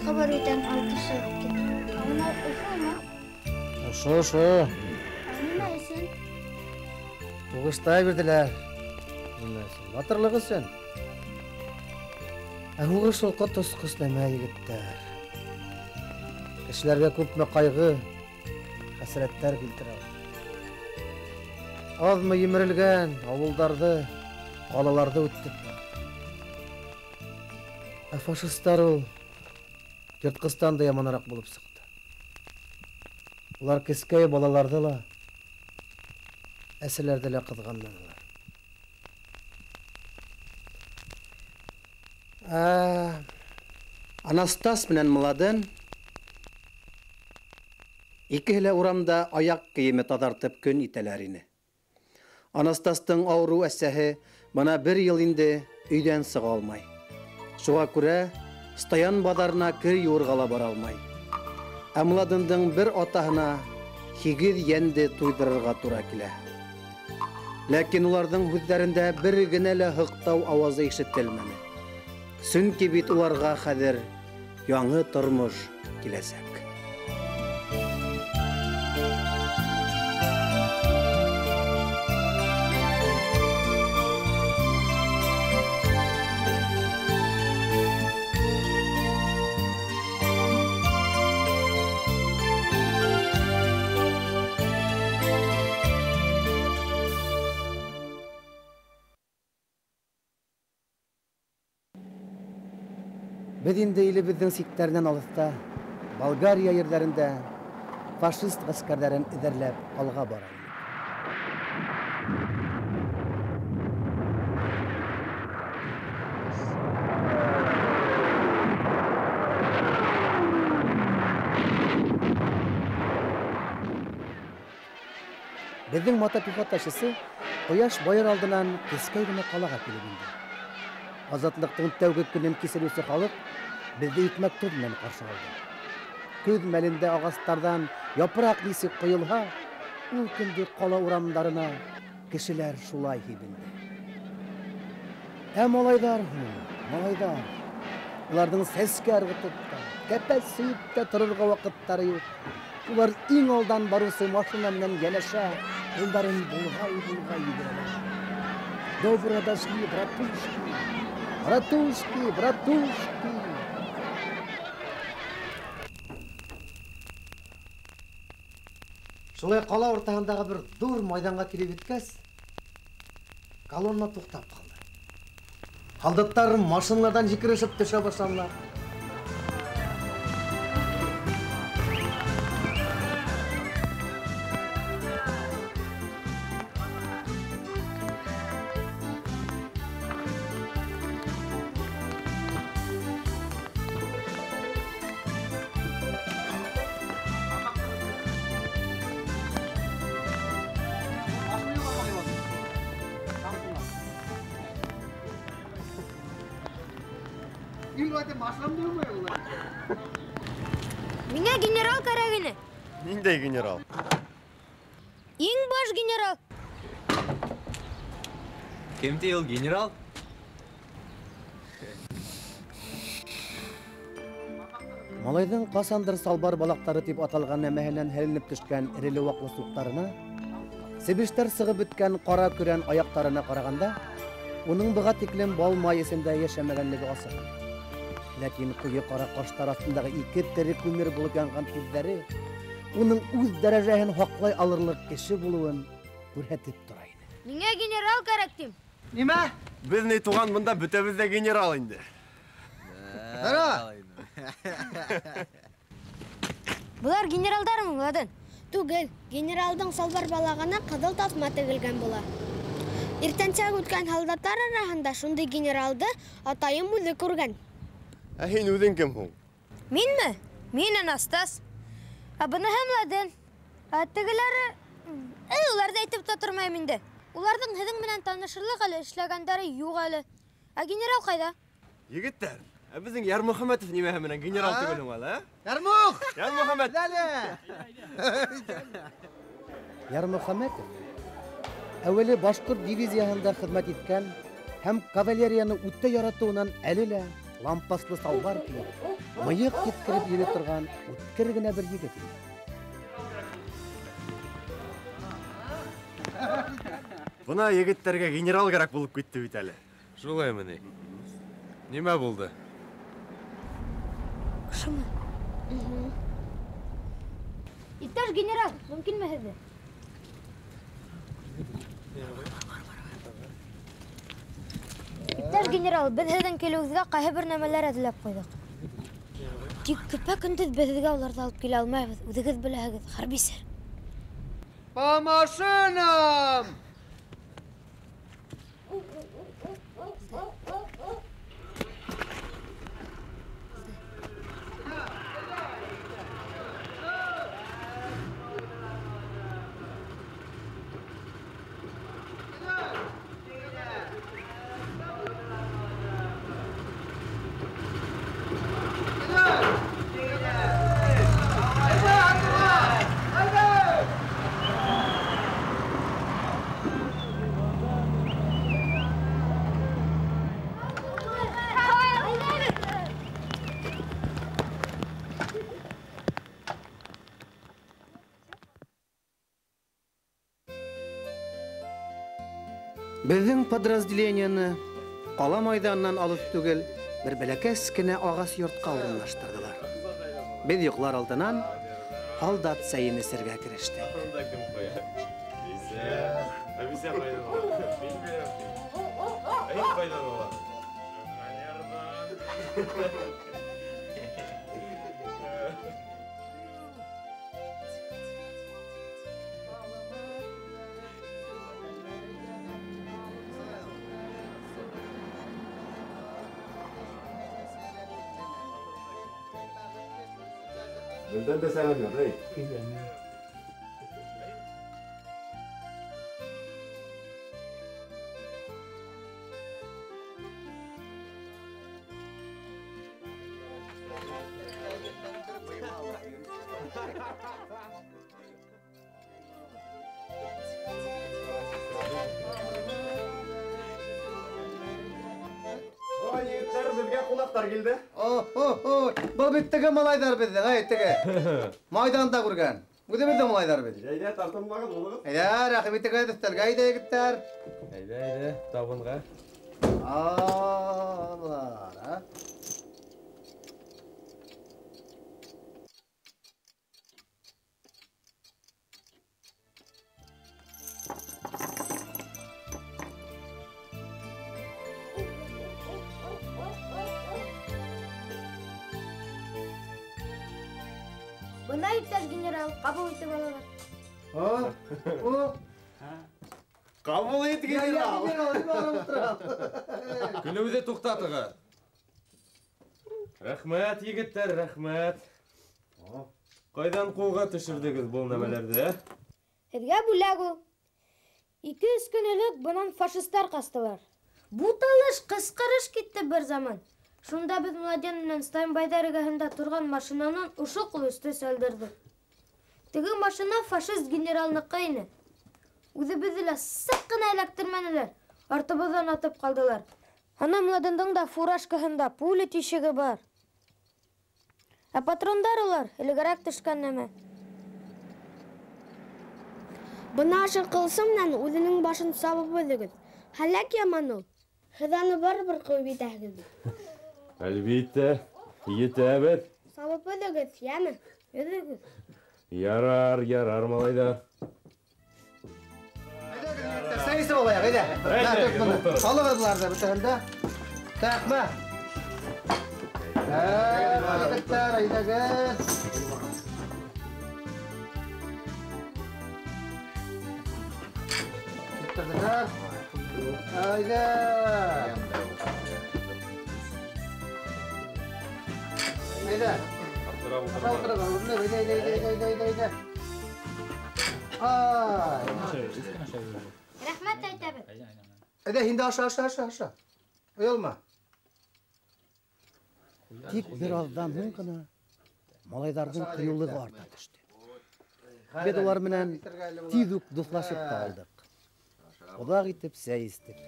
Ленинградҡа барып етәм, алып сығып кит. Ә бына ошомо? Ошо, ошо. Ә нимә өсөн? Һуғышта бирҙеләр. Нимә өсөн? Батырлыҡ өсөн. Ә һуғыш ул ҡот осҡос нәмә, егеттәр. Кешеләргә күпме ҡайғы, хәсрәттәр килтерә. Аҙмы емерелгән ауылдарҙы, ҡалаларҙы үттек. Ә фашистар ул йыртҡыстан да яманыраҡ булып сыҡты. Улар кескәй балаларҙы ла, әсәләрҙе лә ҡыҙғанманылар. Анастас менән Младен икеһе лә урамда аяҡ кейеме таҙартып көн итәләр ине. Анастастың ауырыу әсәһе бына бер йыл инде өйҙән сыға алмай. Шуға күрә Стоян баҙарына кер йыуырға ла бара алмай. Ә Младендың бер атаһына 8 йәнде туйҙырырға тура килә. Ләкин уларҙың һүҙҙәрендә бер генә лә һыҡтау ауазы ишетелмәне. Сөнки бит уларға хәҙер яңы тормош киләсәк. Беҙ инде илебеҙҙең сиктәренән алыҫта, Болгария ерҙәрендә фашист ғәскәрҙәрен эҙәрләп алға бара инек. Беҙҙең мотопехоташысы ҡояш байыр алдынан кескәй генә ҡалаға килеп инде. Азатлыҡтың тәүге көнөн кисереүсе халыҡ беҙҙе икмәк тоҙ менән ҡаршы алды. Көҙ мәлендә ағастарҙан япраҡ нисек ҡойолһа, ул көндө ҡала урамдарына кешеләр шулай һибелде. Ә малайҙар һуң, малайҙар. Уларҙың сәскә ырғытып та, кәпәс сөйөп тә торорға ваҡыттары юҡ. Улар иң алдан барыусы машина менән йәнәшә, ҡулдарын болғай-болғай йүгерәләр. Добро дошли, братушки, братушки, братушки. Шулай ҡала уртаһындағы бер ҙур майҙанға килеп еткәс, колонна туҡтап ҡалды. Һалдаттар машиналарҙан һикерешеп төшә башланылар. Миңә генерал кәрәк ине. Ниндәй генерал? Иң баш генерал. Кем ти ул генерал? Малайҙың ҡасандыр салбар балаҡтары тип аталған нәмәһенән һәленеп төшкән эреле-ваҡлы суҡтарына, себештәр сығып бөткән ҡара көрән аяҡтарына ҡарағанда, уның быға тиклем бал-май эсендә йәшәмәгәнлеге асыҡ. Ләкин ҡуйы ҡара ҡаштар аҫтындағы ике тере күмер булып янған күҙҙәре уның үҙ дәрәжәһен һаҡлай алырлыҡ кеше булыуын күрһәтеп тора ине. Миңә генерал кәрәк тим. Нимә? Беҙ ни туған бында бөтәбеҙ ҙә генерал инде. Ҡара! Былар генералдармы, Младен? Түгел. Генералдың салбар балағына ҡыҙыл таҫма тегелгән була. Иртәнсәк үткән һалдаттар араһында шундай генералды атайым үҙе күргән. Ә һин үҙең кем һуң? Минме? Мин Анастас. Ә быныһы Младен. Ә тегеләре... Уларҙы әйтеп тә тормайым инде. Уларҙың һеҙҙең менән танышырлыҡ әле эшләгәндәре юҡ әле. Ә генерал ҡайҙа? Егеттәр, ә беҙҙең Ярмөхәмәтов нимәһе менән генерал түгел һуң әле, ә? Ярмух! Ярмөхәмәт! Әле! Ярмөхәмәтов әүәле башҡорт дивизияһында хеҙмәт иткән һәм кавалерияны үтә яратыуынан әле лә лампаслы салбар кейеп, мыйыҡ еткереп йөрөй торған үткер генә бер егет ине. Бына егеттәргә генерал кәрәк булып китте бит әле. Шулаймы ни? Нимә булды? Ошомо? Иптәш генерал, мөмкинме һеҙҙе? Иптәш генерал, беҙ һеҙҙең килеүегеҙгә ҡайһы бер нәмәләр әҙерләп ҡуйҙыҡ. Тик көпә-көндөҙ беҙ һеҙгә уларҙы алып килә алмайбыҙ, үҙегеҙ беләһегеҙ, хәрби сер. По машинам! Беҙҙең подразделениены ҡала майҙанынан алыҫ түгел бер бәләкәс кенә ағас йортҡа урынлаштырҙылар. Беҙ йоҡлар алдынан һалдат сәйен эсергә керештек. Беҙҙән дә сәләм юҡ, эй. Ой, егеттәр, беҙгә ҡунаҡтар килде. Был бит теге малайҙар беҙҙең, әй, теге. Майҙанда күргән. Үҙебеҙҙең малайҙар бит. Әйҙә, тартынмағыҙ, булығыҙ. Әйҙә, рәхим итегеҙ өҫтәлгә, әйҙә, егеттәр. Әйҙә, әйҙә, табынға. Алар, а? Бына, иптәш генерал, ҡабул итеп алығыҙ. Ҡабул ит, генерал! Көлөүҙе туҡтатығыҙ. Рәхмәт, егеттәр, рәхмәт. Ҡайҙан ҡулға төшөрҙөгөҙ был нәмәләрҙе? Һеҙгә бүләк ул. 2-3 көн элек бынан фашистар ҡастылар. Буталыш, ҡысҡырыш китте бер заман. Шунда беҙ Младен менән Стайнбайҙар эргәһендә торған машинанан ошо ҡылысты сәлдерҙек. Теге машина фашист генералныҡы ине. Үҙебеҙҙе лә саҡ ҡына эләктермәнеләр, артыбыҙҙан атып ҡалдылар. Ана Младендың да фуражкаһында пуля тишеге бар. Ә патрондар улар элегерәк төшкән нәмә. Бына ошо ҡылысы менән үҙенең башын сабып өҙөгөҙ. Һәләк яман ул. Һеҙ аны барыбер ҡыуып етәһегеҙ бит. Әлбиттә, етәбеҙ. Сабып өҙөгөҙ, йәме? Өҙөгөҙ. Ярар, ярар, малайҙар. Сәй эсеп алайыҡ, әйҙә. Алығыҙ быларҙы бөтәһен дә. Тәҡмә. Егеттәр, әйҙәгеҙ. Килтерҙеләр. Әйҙә. Әйҙә. Әйҙә, әйҙә, әйҙә, әйҙә, әйҙә. Ай. Рәхмәт әйтәбеҙ. Әйҙә, һин дә аша, аша, аша, аша. Оялма. Тик бер аҙҙан һуң ғына малайҙарҙың ҡыйыулығы арта төштө. Беҙ улар менән тиҙ үк дуҫлашып та алдыҡ. Оҙаҡ итеп сәй эстек.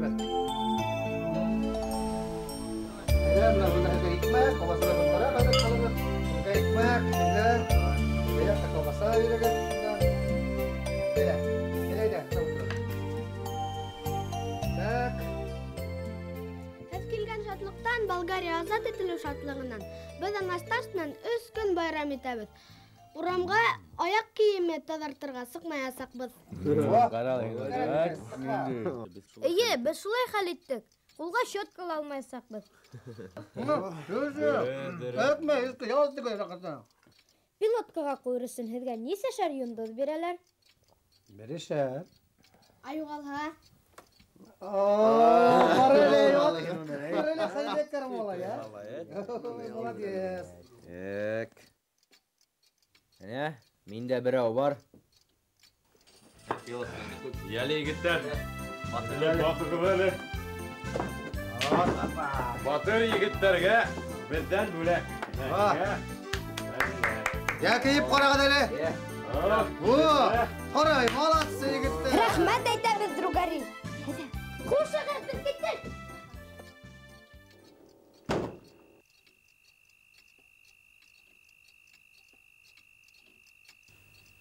Ултырығыҙ. Әйҙә, бына бында һеҙгә икмәк, колбаса бында хәҙер ҡалығыҙ. Һеҙгә икмәк, һеҙгә әйҙә колбаса бирегеҙ. Әйҙә, әйҙә, ултырығыҙ. Так. Һеҙ килгән шатлыҡтан, Болгария азат ителеү шатлығынан беҙ Анастас менән 3 көн байрам итәбеҙ. Урамға аяҡ кейеме таҙартырға сыҡмаясаҡбыҙ. Эйе, беҙ шулай хәл иттек. Ҡулға щетка ла алмаясаҡбыҙ. Пилоткаға ҡуйыр өсөн һеҙгә нисәшәр йондоҙ бирәләр? Берешәр. Ә юғалһа? Молодец. Так. Әнә, миндә берәү бар. Яле, егеттәр. Баҡығыҙ әле. Батыр егеттәргә беҙҙән бүләк. Йә, кейеп ҡарағыҙ әле. Ҡарай, молодцы егеттәр. Рәхмәт әйтәбеҙ, другари. Хушығыҙ, беҙ киттек.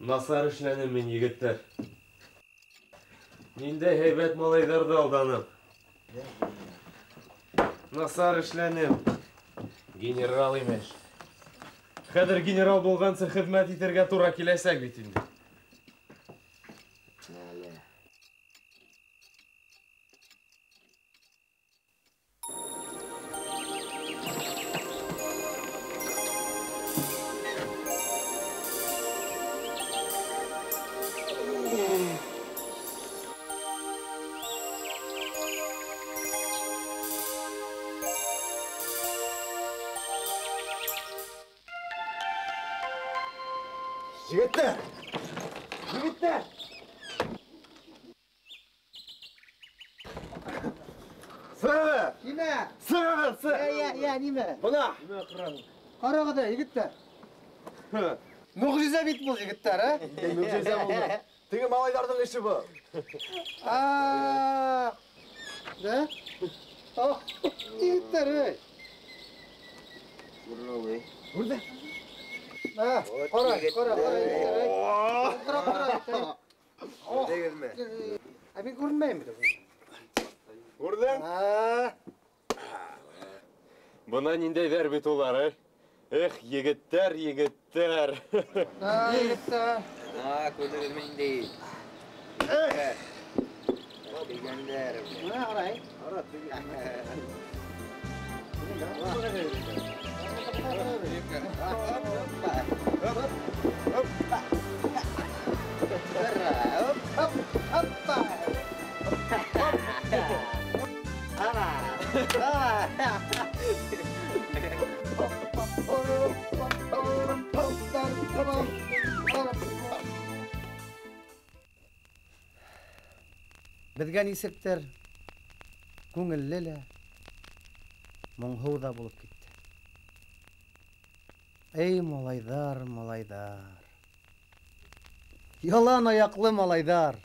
Насар эшләнем мин, егеттәр. Ниндәй һәйбәт малайҙарҙы алданым. Насар эшләнем. Генерал имеш. Хәҙер генерал булғансы хеҙмәт итергә тура киләсәк бит инде. Егеттәр! Егеттәр! Сығығыҙ! Нимә? Сығығыҙ, сығығыҙ! Йә, йә, нимә? Бына! Ҡарағыҙ, егеттәр! Мөғжизә бит был, егеттәр, ә? Мөғжизә булды. Теге малайҙарҙың эше был. Да? Егеттәр, эй! Күрҙе? Ҡара, ҡара, ҡара, ҡара, ҡара. Күрҙегеҙме? Ә мин күренмәйем бит. Күрҙең? Бына ниндәйҙәр бит улар, эй? Эх, егеттәр, егеттәр. Егеттәр. Күрҙегеҙме ниндәй? Тигәндәр. Бына ҡарай. Беҙгә нисектер күңелле лә, моңһоу ҙа булып китте. Эй, малайҙар, малайҙар. Ялан аяҡлы малайҙар.